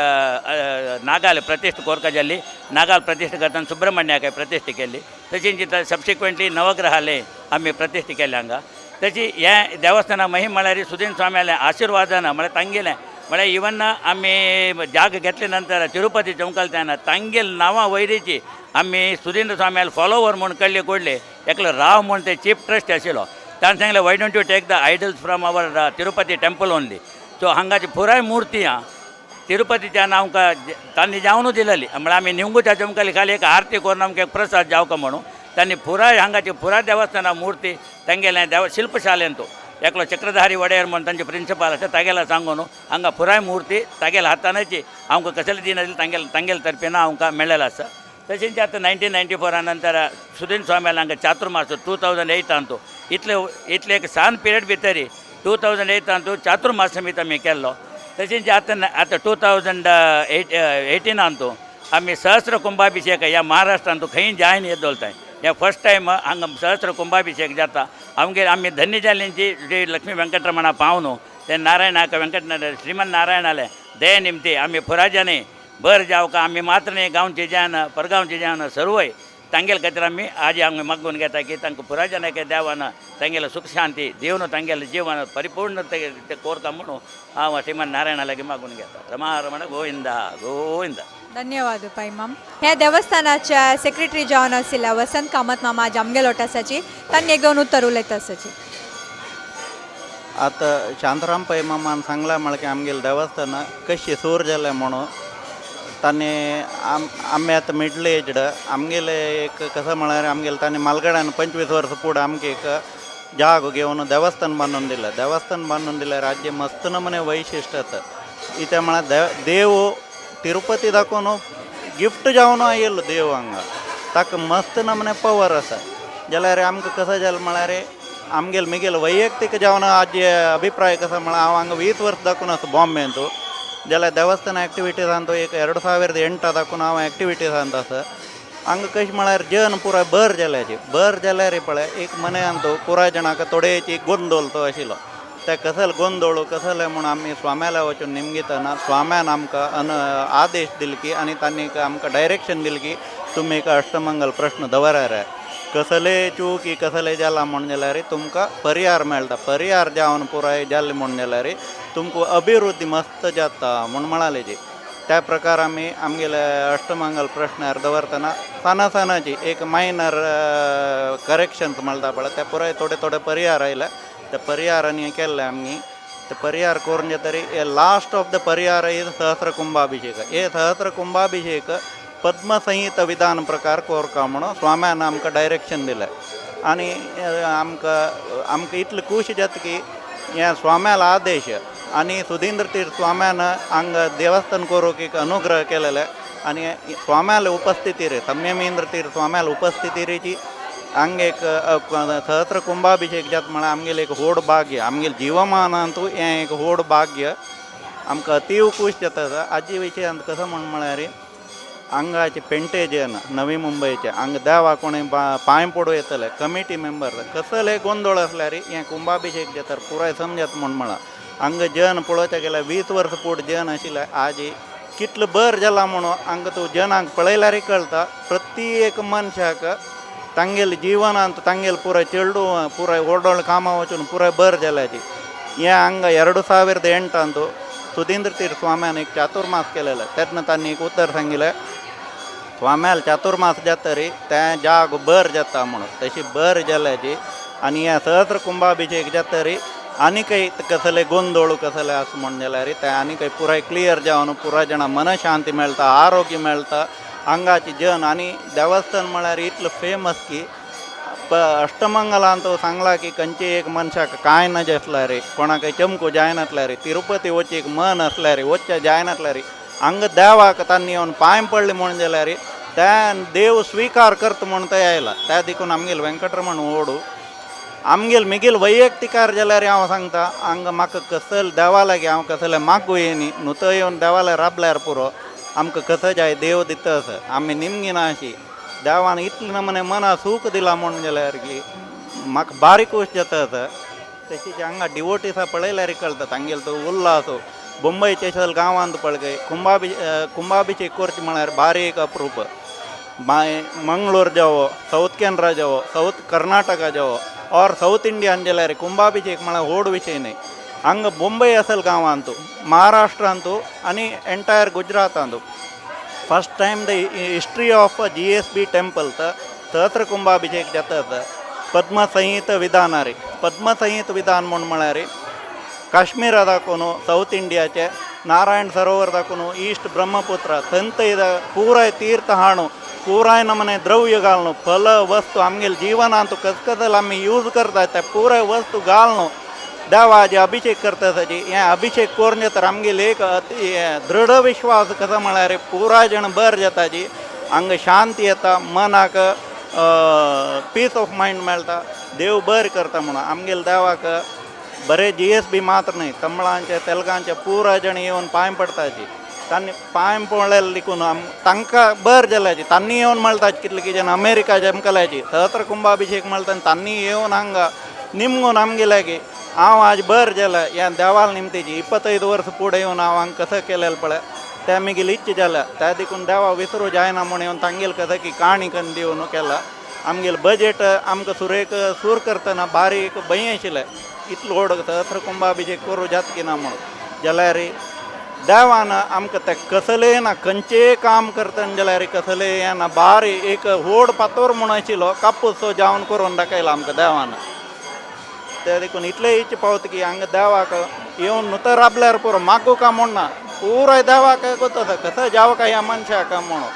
नागाल प्रतिश्ठा कोरका जाल्ली. नागाल प्रतिश्ठा करतना सुब्रमण्याक प्रतिश्ठा केल्ली. तशींच सबसिक्वंटली नवग्रहाले आमी प्रतिश्ठा केल्ले हांगा. तशी हे देवस्थाना महिम म्हळ्यार सुदीन स्वाम्याले आशिर्वादान म्हळ्यार तांगेलें म्हळ्यार इवन आमी जाग घेतले नंतर तिरुपती चौकाल तेन्ना तांगेल नांवां वयरीची आमी सुदीन स्वाम्याले फॉलोवर म्हूण कडले कोडले एकलो राव म्हूण ते चीफ ट्रस्ट आशिल्लो. ताणें सांगलें why don't you take the idols from our Tirupati temple only. So हांगाची पुराय मूर्ती आहा तिरुपतीच्यान आमकां तांणी जावनू दिलेली म्हळ्यार आमी निवंगुच्या चमकाली खाली एक आरती करून आमकां एक प्रसाद जावका म्हणून तांणी पुराय हांगाची पुराय देवस्थाना मूर्ती तांगेलें देव शिल्पशालेन तो एकलो चक्रधारी वडेर म्हूण तांचे प्रिंसिपाल आसा तागेला सांगून हांगा पुराय मूर्ती तागेल्या हातानची आमकां कसले दिनासले तांगेले तांगेले तर्फेन आमकां मेळ्ळेलें आसा. तशेंच आतां 1994 नंतर सुदीन स्वाम्याला हांगा चातुर्मास 2008 इतले इतले एक सान पिरियड भितरी 2008 चातुर्मास समित आमी केल्लो. तशेंच आतां आतां 2018 आमी सहस्र कुंभाभिषेक ह्या महाराष्ट्रांत खंय जायन येत दवरताय. ह्या फर्स्ट टायम हांगा सहस्र कुंभाभिषेक जाता. आमगेर आमी धन्य जाल्यांची श्री लक्ष्मी वेंकटरमणा पावनु ते नारायणाक वेंकट श्रीमन नारायणाले दये निमती आमी पुराजांनी बर जावका आमी मात्र न्ही गांवचे जान परगांवचे जान सर्वय तांगेले खातीर आमी आज आमी मागून घेता की तांकां पुराजानाक देवान तांगेले सुख शांती दिवन तांगेलें जीवन परिपूर्ण ते कोरता म्हणून हांव श्रीमन नारायणा लागीं मागून घेता. रमा रमण गोविंदा गोविंदा. धन्यवाद पायमाम. ह्या देवस्थानाच्या सेक्रेटरी जावन आशिल्ल्या वसंत कामत मामा आज आमगे लोट आसाची तांणी एक दोन उत्तर उलयता आसाची. आतां शांताराम पै मामान सांगलां म्हळ्यार की आमगेलें देवस्थान कशी सूर जालें म्हणून ताणें आमी आतां मिडल एज्ड आमगेले एक कसं म्हळ्यार आमगेले ताणें मालगड्यान 25 वर्सां फुडें आमकां एक जागो घेवन देवस्थान बांदून दिलें. देवस्थान बांदून दिलें राज्य मस्त नमुने वैशिश्ट आसा. इतें म्हळ्यार देव तिरुपती दाखोवन गिफ्ट जावन आयिल्लो देव हांगा ताका मस्त नमुने पवर आसा. जाल्यार आमकां कसं जालें म्हळ्यार आमगेले मिगेले वैಯಕ್ತಿक जावन आजी अभिप्राय कसो म्हळ्यार हांव हांगा 20 वर्स दाखोवन आसा बॉम्बेंतू. जाल्यार देवस्थान एक्टिविटीजान तो एक 2008 दाखोवन हांव एक्टिविटीजांत आसा. हांगा कशें म्हळ्यार जन पुराय बर जाल्याची बर जाल्यार पळय एक मन्यान तो पुराय जणाक थोडेची गोंदोळ तो आशिल्लो. ते कसले गोंदोळ कसले म्हूण आमी स्वाम्याला वचून निमगितना स्वाम्यान आमकां आदेश दिले की आनी तांणी आमकां डायरेक्शन दिलें की तुमी एक अष्टमंगल प्रश्न दवरार कसले चूक कसले जाला म्हूण जाल्यार तुमकां परिहार मेळटा. परिहार जावन पुराय जालें म्हूण जाल्यार तुमकां अभिवृद्धी मस्त जाता म्हूण म्हणाले जी. त्या प्रकार आमी आमगेले अष्टमंगल प्रश्नार दवरतना साना सानाची एक मायनर करेक्शन्स मेळटा पळय ते पुराय थोडे थोडे परिहार आयले ते परिहारांनी केल्ले आमी. ते परिहार करून जातरी हे लास्ट ऑफ the परिहार is सहस्र कुंभाभिषेक. हे सहस्र कुंभाभिषेक पद्मसंहित विधान प्रकार कोरका म्हणून स्वाम्यान आमकां डायरेक्शन दिलें. आनी आमकां आमकां इतलें खूश जाता की ह्या स्वाम्याला आदेश आनी सुधींद्र तीर्थ स्वाम्यान हांगा देवस्थान करूंक एक अनुग्रह केलेले आनी स्वाम्याले उपस्थितीर संयमेंद्र तीर्थ स्वाम्याले उपस्थितीची हांगा एक सहस्र कुंभाभिषेक जाता म्हळ्यार आमगेलें एक व्हड भाग्य आमगेलें जिवमानांतू हें एक व्हड भाग्य आमकां अतीव खूश जाता. आजी विशयांत कसो म्हण म्हळ्यार हांगाचे पेंटे जन नवी मुंबयचे हांगा देवा कोणी पांय पडूं येतले कमिटी मेंबर कसले गोंदळ आसल्यार हें कुंभाभिशेक जाता पुराय समजत म्हूण म्हळां. हांगा जन पळोवच्या गेल्यार 20 वर्सां पोट जन आशिल्ले आजी कितलो बर जाला म्हणून हांगा तूं जनांक पळयल्यार कळटा. प्रत्येक मनशाक तांगेले जिवनांत तांगेले पुराय चेडू पुराय ओडोळ कामां वचून पुराय बर जाल्याची. हें हांगा 2008 सुधींद्र तीर्थ स्वाम्यान एक चातुर्मास केलेलो तेन्ना तांणी एक उतर सांगिल्लें स्वाम्याल चातुर्मास जातरी तें जाग बर जाता म्हणून तशी बर जाल्याची. आनी हें सहस्र कुंभाभिशेक जातरी आनीकय कसले गोंदळ कसले आसा म्हूण जाल्यार तें आनीकय पुराय क्लियर जावन पुराय जाणां मनशांती मेळटा, आरोग्य मेळटा हांगाची जन. आनी देवस्थान म्हळ्यार इतलो फेमस की अष्टमंगलांत सांगला की खंयचे एक मनशाक कांय नज आसल्यार कोणाकय चमकू जायनासल्यार तिरुपती वचीक एक मन आसल्यार वचचें जायनासल्यार हांगा देवाक तांणी येवन पांय पडले म्हूण जाल्यार त्या देव स्विकार करता म्हूण थंय आयला. त्या देखून आमगेले वेंकटरमण ओडू आमगेल मिगेल वैಯಕ್तिकार जाल्यार हांव सांगता हांगा म्हाका कसल देवा लागीं हांव कसलें मागूं येनी न्हू थंय येवन देवाल्या राबल्यार पुरो आमकां कसो जाय देव दिता असो आमी निमगिना अशी देवान इतलें नमने मना सूख दिला म्हूण जाल्यार की म्हाका बारीक खोश जाता आसा. तशीच हांगा डिवोटीसा पळयल्यार कळटा तांगेलो तो उल्हास मुंबयचे सगळे गांवांत पळय कुंभाभिशेक करचें म्हळ्यार बारीक एक अप्रूप. मंगळूर जावो, सावथ केनरा जावो, सावथ कर्नाटका जावो और सावथ इंडियान जाल्यार कुंभाभिशेक म्हळ्यार व्हड विशय न्हय. हांगा मुंबय असल गांवांत, महाराष्ट्रांत आनी एंटायर गुजरातांत first time the history of GSB temple सहस्र कुंभाभिशेक जाता आसा. पद्मसंहित विधानारी पद्मसंहित विधान म्हूण म्हळ्यार काश्मीरा दाखोवन सावथ इंडियाचे नारायण सरोवर दाखोवन ईस्ट ब्रह्मपुत्र थंय पुराय तीर्थ हाणू पुराय नमने द्रव्य घालून फल वस्तू आमगेले जिवनांत कसकसल आमी यूज करता त्या पुराय वस्तू घालून देवाचे अभिशेक करता ताजी. हें अभिशेक करून तर आमगेले एक दृढ विश्वास कसो म्हळ्यार पुराय जण बर जाता जी हांगा शांती येता, मनाक पीस ऑफ मायंड मेळटा, देव बर करता म्हणून आमगेले देवाक बरे GSB मात्र न्हय तमिळांचे तेलुगांचे पुराय जण येवन पांय पडटाची. तांणी पांय पडलेले देखून तांकां बर जाल्याची तांणी येवन मेळटा कितले कितें अमेरिका जमकल्याची सहस्र कुंभाभिशेक मेळटा तांणी येवन हांगा निमगून आमगेले की हांव आज बर जाल्या ह्या देवाल निमतीची 25 वर्सां फुडें येवन हांव हांगा कसो केलेलें पळय त्या मिगेली इच्छा जाल्या. त्या देखून देवा विसरू जायना म्हूण येवन तांगेले कसो की काणी कन्न दिवन केला. आमगेलें बजेट आमकां सुरेक सूर करतना बारीक भंय आशिल्लें इतलो व्हड सहस्र कुंभाभिशेक करूं जाता की ना म्हणून जाल्यार देवान आमकां तें कसलें ना खंयचें काम करतना जाल्यार कसलें हें ना बारी एक व्हड फातोर म्हूण आशिल्लो कापूस जावन करून दाखयला आमकां देवान. ते देखून इतलें इच्छा पावता की हांगा देवाक येवन न्हू तर राबल्यार पुरो मागू का म्हूण ना पुराय देवाक गोत आसा कसो जावं काय ह्या मनशाक म्हणून.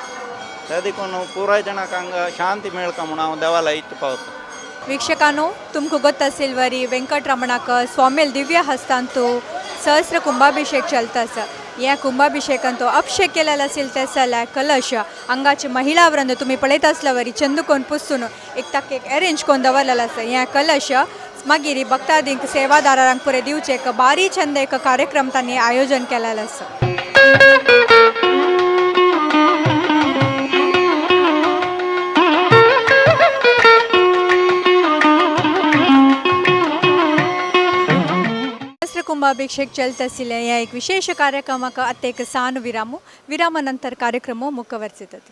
ते देखून पुराय जाणांक हांगा शांती मेळका म्हूण हांव देवाला इच्छा पावता. ವೀಕ್ಷಕಾನು तुमको ಗೊತ್ತಸಿಲ್ವರಿ ವೆಂಕಟರಮಣಕ ಸ್ವಾಮಿಲ್ ದಿವ್ಯ ಹಸ್ತಾಂತು सहस्र कुंभाभिषेक चलता आसा. ह्या कुंभाभिषेकांतो अभिषेक केलेलो असेल ते जाल्यार कलश हांगाचे महिला वृंद तुमी पळयत आसल्यावरी चंद कोन पुसून एक ताका एक अरेंज कोन दवरलेलो आसा. ह्या कलश मागीर भक्तादींक सेवादारांक पुरे दिवचे एक बारी चंद एक कार्यक्रम तांणी आयोजन केलेलो आसा. कुंभाभिषेक चलत आशिल्लें ह्या एक विशेष कार्यक्रमाक आतां एक सान विरामो विरामा नंतर कार्यक्रमो मुखवर्सितत.